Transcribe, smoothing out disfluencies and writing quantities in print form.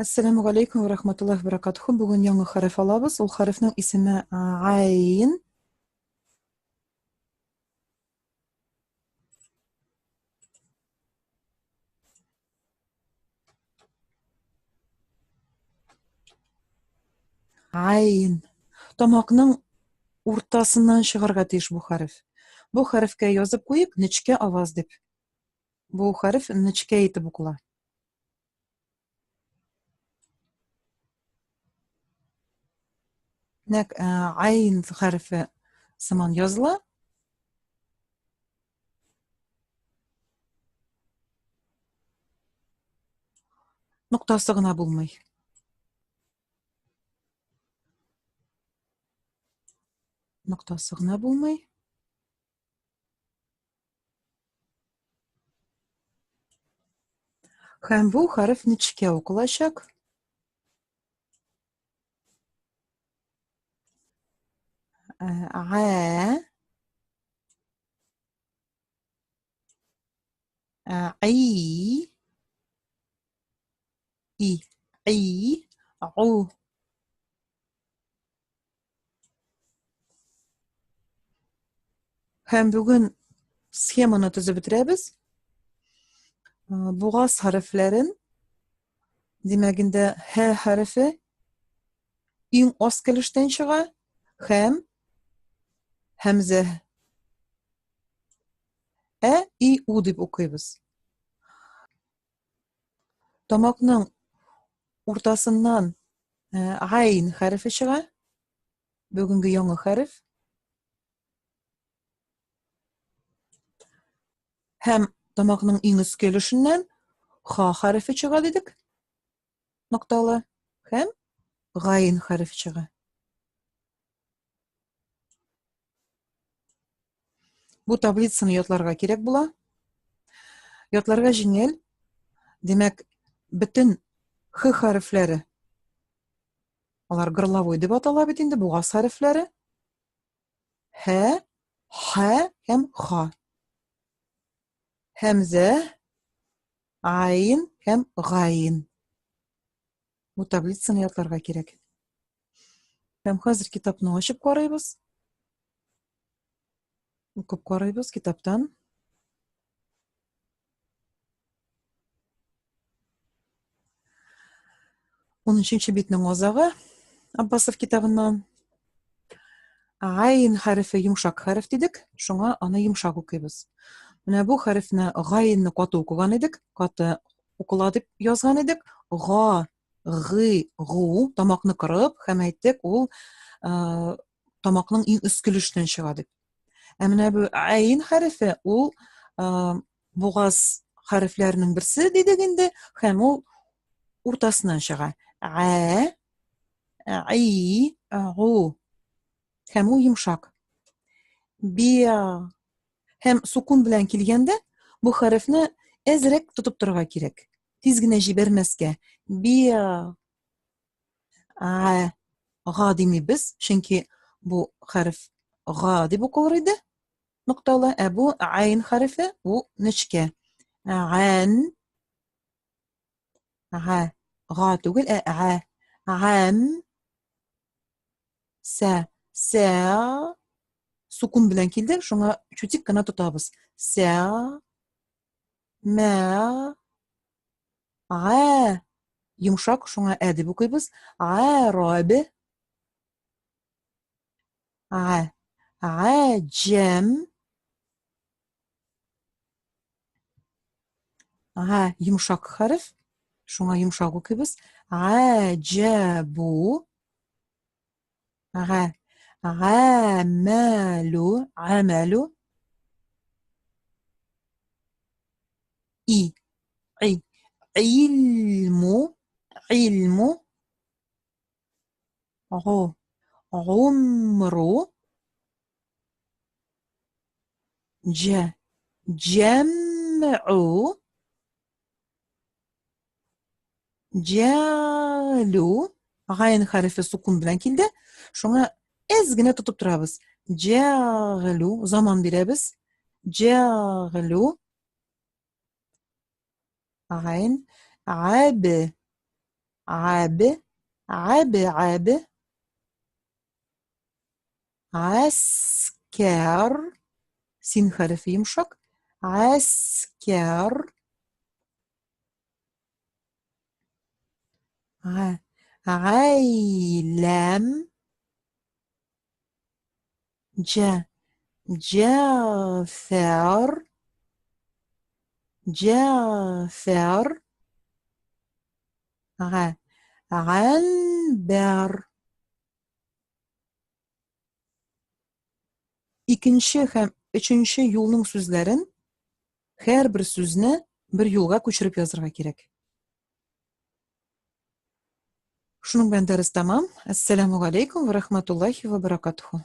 Әссәламү галәйкүм вә рахматуллаһи вә баракатуху. Бүген яңа хәреф алабыз. Ул хәрефнең исеме айн. Айн. Тамакның уртасыннан чыгарга тиеш бу хәреф. Бу хәрефкә язып куйык нечкә аваз дип. Бу хәреф нечкә итеп укыла. Нәкъ айн хәрефе сыман языла. Ноктасы гына булмый. Ноктасы гына булмый. Һәм бу хәреф нечкә укылачак. Ә, И, И, И, У. Һәм бүген схеманы төзеп бетерәбез. Бугаз хәрефләрен, димәк инде Һ хәрефе иң ас килештән чыга һәм һәмзә Ә, И, У дип укыйбыз. Тамакның уртасыннан гайн хәрефе чыга. Бүгенге яңа хәреф. Һәм тамакның иң өске өлешеннән ха хәрефе чыга дидек. Нокталы. Һәм гайн хәрефе чыга. Бу таблицаны ятларга кирәк була. Ятларга җиңел. Димәк, бөтен х хәрефләре алар горловой дип атала бит инде, бугаз хәрефләре. Һ, Х һәм Х. Һәмзә, айн һәм гайн. Бу таблицаны ятларга кирәк. Һәм хәзер китапны ачып карыйбыз. Укып карыйбыз китаптан. Унөченче битнең азагы Аббасов китабыннан. Гайн хәрефе йомшак хәреф дидек, шуңа аны йомшак укыйбыз. Менә бу хәрефне гайнны каты укыган идек, каты укыла дип язган идек. Га гы, гу, тамакны кырып һәм әйттек, ул э, тамакның иң өске өлешеннән чыга дип. Ә менә бу әйн хәрефе ул э, бугаз хәрефләренең берсе дидек инде, һәм ул уртасыннан чыга. Ә, и, гу. Һәм ул йомшак. Биа. Һәм сукун белән килгәндә бу хәрефне әзрәк тотып торырга кирәк. Тиз генә җибәрмәскә. Биа. А, га димибез, чөнки бу хәреф га дип укылыр иде. Нокталы, ә бу айн хәрефе, ул нечкә. Ан га га түгел, ә ә. Гам сә сә сукун белән килде, шуңа чутик кына тотабыз. Сә мә га йомшак, шуңа ә дип укыйбыз. А рабе а а җәм Га йомшак хәреф, шуңа йомшак укыйбыз. Га җә бу. Га гамәлу, гамәлу. И, и, илму, илму. Гу, гумру. Дж, джәмгу. Джалю. Гайн хәрефе сукун белән килде. Шуңа әз генә тотып торабыз. Джаглю заман бирәбез. Джаглю. Гайн. Абе. Абе, абе, абе. Әскәр. Син хәрефе йомшак. Әскәр. Га. Гаиләм. Җә. Җәгъфәр. Җәгъфәр. Га. Ганбәр. Икенче һәм өченче юлның сүзләрен һәрбер сүзне бер юлга күчереп язырга кирәк. Шуның белән дәрес тәмам. Әссәламү галәйкүм вә рахматуллахи вә баракатуху.